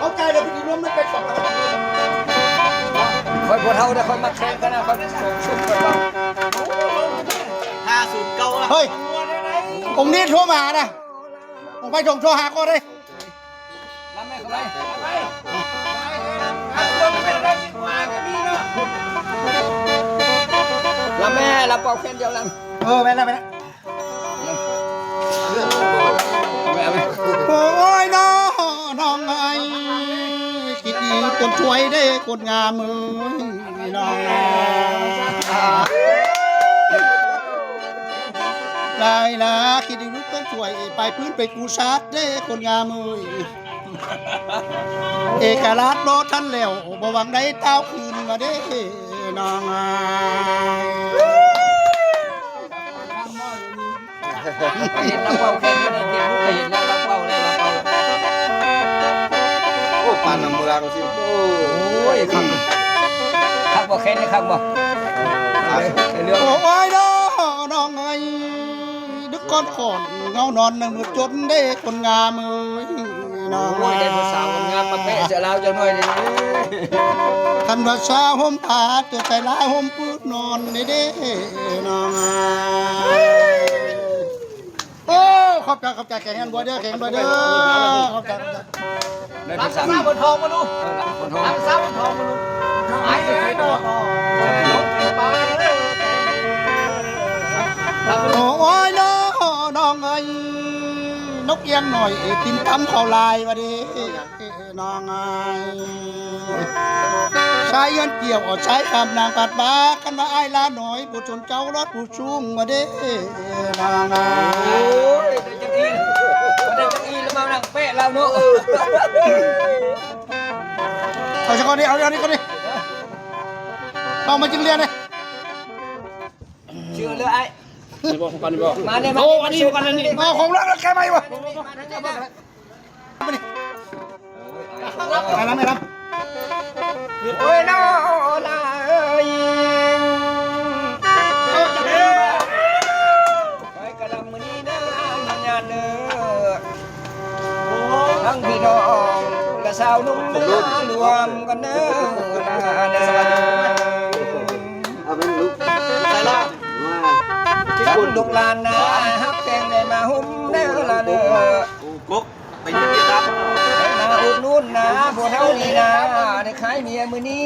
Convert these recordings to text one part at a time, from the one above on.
ເຂົ້າໃຈແລ້ວ ພິທີລວມມັນເປັນສອງ ຂ້ອຍບໍ່ເຖົ້າແລ້ວ ຂ້ອຍມັກແຂ່ງກັນນະ ຂ້ອຍສົ່ງຊຸມກັນວ່າ ຫ້າສູນເກົ້າ ເຮີ້ຍ ອົງນີ້ໂທມານະ ອົງໄປສົ່ງໂທຫາກ່ອນເດ້ ລຳແມ່ ເຂົ້າໄປ ລຳແມ່ ລຳເປົ່າແຄນດຽວລຳ ເອີ ແມ່ນແລ້ວ ແມ່ນແລ້ວ. ໂອ້ຍ ນ້ອງ ນ້ອງເອີຍ ຄິດດີຕົນຊ່ວຍເດ້ຄົນງາມເອີຍ ນ້ອງ ຫຼາຍລະ ຄິດດີຕົນຊ່ວຍ ໄປພື້ນໄປກູ້ຊາດເດ້ຄົນງາມເອີຍ. ເອກະລາດບໍ່ທັນແລ້ວ ບໍ່ຫວັງໄດ້ຕ້າວຄືນມາເດ້ນ້ອງເອີຍ. ເຫັນລາວເປົ່າແຄນຢູ່ໃນເຟສບຸກ ກໍເຫັນແລ້ວລາວເປົ່າແລ້ວ ລາວເປົ່າແລ້ວ. ໂອ້ ປານນ້ຳເມືອງຊິ ໂອ້ຍ ຄັກ ຄັກບໍ່ ແຄນນີ້ຄັກບໍ່? ເອີ ເລື່ອງ ໂອ້ຍ ນ້ອງເອີຍ ດຶກກ່ອນຂອນ ເງົານອນໃນມືຈົນເດ້ຄົນງາມເອີຍ ນ້ອງ ໂອ້ຍ ໄດ້ຜູ້ສາວງາມມາແປະໃສ່ລາວຈັກໜ້ອຍນີ້ ຄັນວ່າສາວຫົ່ມຜ້າ ຕົວໃສ່ລາຫົ່ມປືນນອນນີ້ເດ້ ນ້ອງ ໂອ້ ຂອບໃຈ ຂອບໃຈ ແຂງແຮງບໍ່ເດີ ແຂງບໍ່ເດີ ຂອບໃຈ ຂອບໃຈ. ໄດ້ຜູ້ສາວ ລຳສາວບົນທອງມາດູ ເອີ ລຳບົນທອງ ລຳສາວບົນທອງມາດູ ໄປເລີຍ ໂອ້ຍ ນ້ອງ ນ້ອງເອີຍ ນົກອຽງໜ້ອຍ ຕິນຕຳເຂົ້າລາຍວ່າເດ້ ນ້ອງເອີຍ ຊາຍເຮືອນກ່ຽວ ເອົາຊາຍຂ້າມນາງປາດບາ ຄັນວ່າອ້າຍລານ້ອຍ ບໍ່ສົນເຈົ້າລອດຜູ້ສູງມາເດ້ ນ້ອງເອີຍ. ໂອ້ຍ ໄດ້ຈັກອີ ໄດ້ຈັກອີແລ້ວມານັ່ງແປະລາວເນາະ ເອົາຊະກ່ອນນີ້ ເອົາ ເອົານີ້ກ່ອນນີ້ ເອົາມາຈິງເລຍນີ້ ຊື່ເລີຍອ້າຍ ນີ້ບໍ່ ຂອງກັນນີ້ບໍ່ ມາເລີຍ ມາ ໂອ້ ອັນນີ້ຢູ່ກັນ ອັນນີ້ ເອົາຂອງລາວແລ້ວແກໃໝ່ບໍ່ ມາທາງນີ້ ມາທາງນີ້ ໄປລຳ ໄປລຳ ໂອ້ຍ ນ້ອງລາເອີຍ ຂ້ອຍກະລຳມື້ນີ້ເດີ ຍາດເດີ ທັງພີ່ນ້ອງ ແລະ ຊາວໜຸ່ມເດີ ລວມກັນເດີ ເອົາແມ່ນລູກ ໃສ່ລະ ມາ ທັງລູກຫຼານນາ ຮັກແພງໄດ້ມາໂຮມເດີລະເດີ ກົກ ໄປຢູ່ຫວຽດນາມ ໄດ້ມາອຸດໜູນນາ ຜູ້ເຖົ້ານີ້ນາ ໄດ້ຂາຍເມຍມື້ນີ້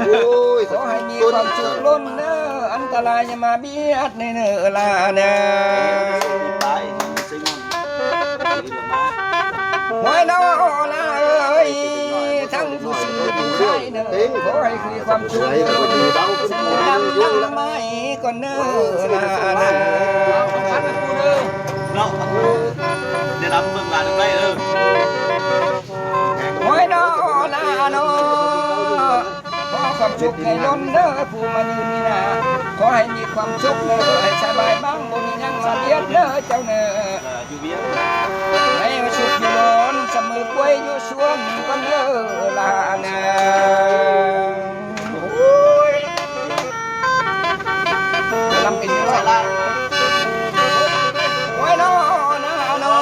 ໂອ້ຍ ຂໍໃຫ້ມີຄວາມສຸກລົ້ນເດີ ອັນຕະລາຍຢ່າມາບຽດໃນເນີລາເນີ ໂອ້ຍ ນ້ອງລາເອີຍ ທັງຜູ້ຊື້ຜູ້ຂາຍເນີ ຂໍໃຫ້ມີຄວາມສຸກ ດຳນຳໄມ້ກ່ອນເນີລາເນີ ເນາະ ແນະນຳເບິ່ງຫຼານໄດ້ເດີ ໂອ້ຍ ນ້ອງລາເນາະ ຂໍຄວາມສຸກໃຫ້ລົ້ນເດີ ຜູ້ມາຢືນນີ້ນາ ຂໍໃຫ້ມີຄວາມສຸກເດີ ໃຫ້ສະບາຍບ້າງ ບໍ່ມີຫຍັງມາບຽດເດີເຈົ້າເດີ ໃຫ້ສຸກຢູ່ລົ້ນ ສະເໝີກ້ວຍຢູ່ສວນກ່ອນເດີຫຼານເອີຍ ລຳເປັນຢູ່ລະ ໂອ້ຍ ນ້ອງລາເນາະ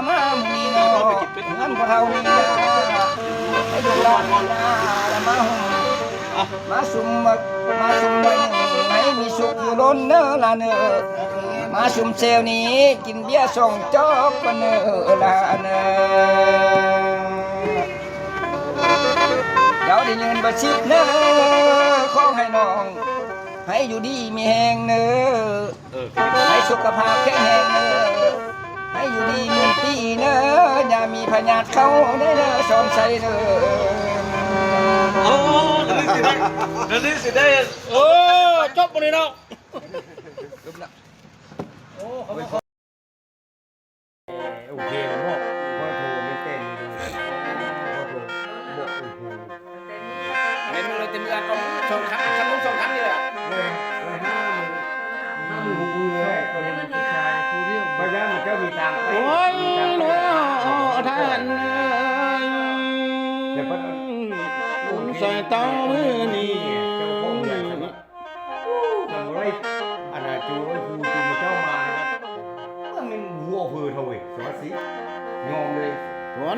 ມາມື້ນີ້ເນາະ ເຮືອນພໍ່ເຖົ້ານີ້ນາ ໃຫ້ລູກຫຼານນາ ລະມາໂຮມ ມາສຸມ ມາສຸມເບິ່ງ ໃຫ້ມີສຸກຢູ່ລົ້ນເນີລາເນີ ມາສຸມແຊວນີ້ ກິນເບຍສອງຈອກກ່ອນເນີລາເນີ ເຈົ້າໄດ້ຢືນບໍ່ສິບເນີ ຂໍໃຫ້ນ້ອງ ໃຫ້ຢູ່ດີມີແຮງເນີ ເອີ ໃຫ້ສຸຂະພາບແຂງແຮງເດີ ໃຫ້ຢູ່ດີໝື່ນປີເດີ ຢ່າມີພະຍາດເຂົ້າເດີ ສອນໄຊເດີ ໂອ້ ດຽວນີ້ຊິໄດ້ ດຽວນີ້ຊິໄດ້ ໂອ້ ຈົບມື້ນີ້ເນາະ. ໂອເຄແລ້ວເນາະ ພໍໂທແມ່ນແຕ່ງຢູ່ ພໍໂທ ບໍ່ ໂອ້ໂຫ ແມ່ນເລີຍ ເຕັມເວລາກໍສອງຄັ້ງ ຄັ້ງສອງຄັ້ງນີ້ແຫຼະ ແມ່ນ ແລ້ວຫ້າມື້ ຫ້າມື້ຫົກມື້ແຫຼະ ກໍຍັງຜູ້ຊາຍຜູ້ດຽວ ບໍ່ຢ້ານເຈົ້າມີຕາມໄປ ໂອ້ຍ ມີຕາມໄປ ເນາະ ທ່ານເອີຍ ແຕ່ເພິ່ນ ແຕ່ເພິ່ນ ໃສ່ເຕົ້າມື້ນີ້ ເຈົ້າຂອງເຮືອນ ມັນບໍ່ໄດ້ ອັນນ່າ ຈູໄອ້ຜູ້ຈູເຈົ້າມານີ້ນະ ມັນແມ່ນຫົວເຜີເທົ່າເວີຍ ສະຫວັດສີ ຍອມເລີຍ ສວນ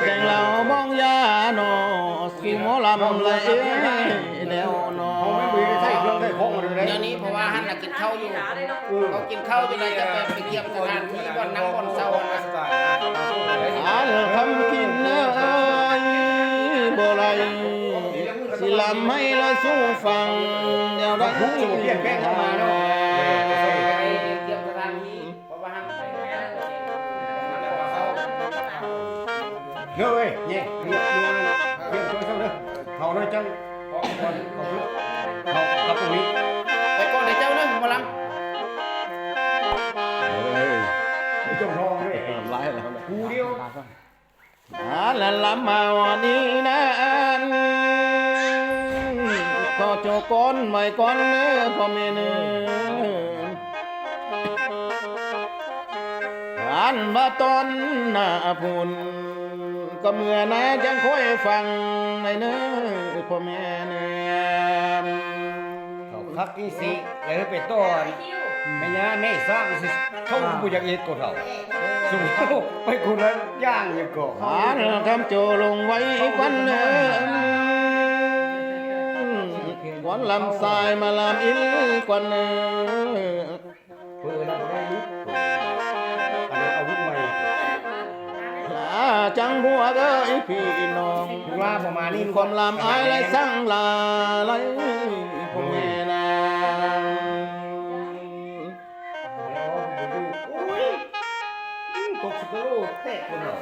ແຕ່ເຫຼົ້າບອງຢາເນາະ ສູ່ໝໍລຳລະເອແລ້ວເນາະ. ດຽວນີ້ເພາະວ່າຫັ້ນລະກິນເຂົ້າຢູ່ ເຂົາກິນເຂົ້າຢູ່ລະຈະໄປ ໄປຢ້ຽມສະຖານທີ່ບ່ອນນັ່ງບ່ອນເຊົາຫັ້ນນະ. ອັນຄຳກິນເອີຍ ບໍ່ໄດ້ ຊິລຳໃຫ້ລະສູ່ຟັງແນວໃດ. ເດີເວີຍ ເຢ້ ເຮົາໜ້ອຍຈັງ ເຮົາກັບຕົງນີ້ ໄປກ່ອນເດີເຈົ້າເດີໝໍລຳ. ເອີ ໄປຈົມທອງເວີຍ ຫຼາຍແລ້ວ ຜູ້ດຽວ. ອາ ລະລຳມາຮອດນີ້ນັ້ນ ຂໍຈົບກ່ອນໄວ້ກ່ອນເດີພໍ່ແມ່ເດີ. ອັນວ່າຕອນໜ້າພຸ້ນ ກໍເມື່ອນາຈັ່ງຄ່ອຍຟັງໄດ້ເດີພໍ່ແມ່ເດີ. ເຂົາຄັກອີ່ຊິ ແລ້ວໄປຕ້ອນແມ່ຍ່າແມ່ຊ້າງຊິ ເຂົາບໍ່ຢາກເຮັດກໍເຖົ້າ ສູ່ໄປຄົນລະຢ່າງຫຍັງກໍ. ອັນຄຳໂຈລົງໄວ້ກ່ອນເດີ ກ່ອນລຳຊາຍມາລຳອີກກ່ອນເດີ. ເປີດແລ້ວບໍ່ໄດ້ລຸກ ເປີດ ອັນນັ້ນອາວຸດໃໝ່ ລາຈັງພວກເອີຍພີ່ນ້ອງ ວ່າປະມານນີ້ ຄວາມລຳອາຍໄລສັງລາໄລ ໂດຍ ພໍ່ແມ່ນາງ. ໂອ້ຍ ຕົກສະໂລແຕກພຸ້ນເນາະ.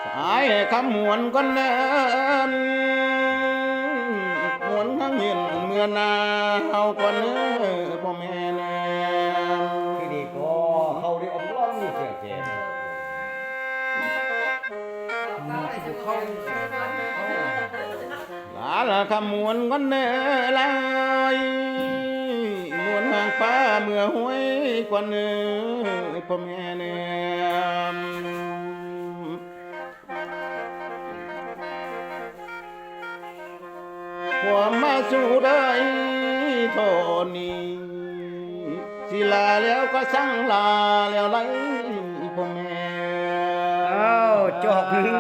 ສາຍຄຳມ່ວນກ່ອນເດີ ມ່ວນຫາງເຫັນເມື່ອນາເຮົາກ່ອນເດີພໍ່ແມ່ເດີ. ຄືດີກໍເຂົ້າໄດ້ອອມລ້ອມມີສຽງແຄນ ລາລະຄຳມ່ວນກ່ອນເດີລາຍ ມ່ວນຫາງປ້າເມືອຫ້ວຍກ່ອນເດີພໍ່ແມ່ເດີ. ຄວາມມາສູ່ໄດ້ເທົ່ານີ້ ຊິລາແລ້ວກໍສັງລາແລ້ວໄລພໍ່ແມ່. ອ້າວ ຈອກໜຶ່ງ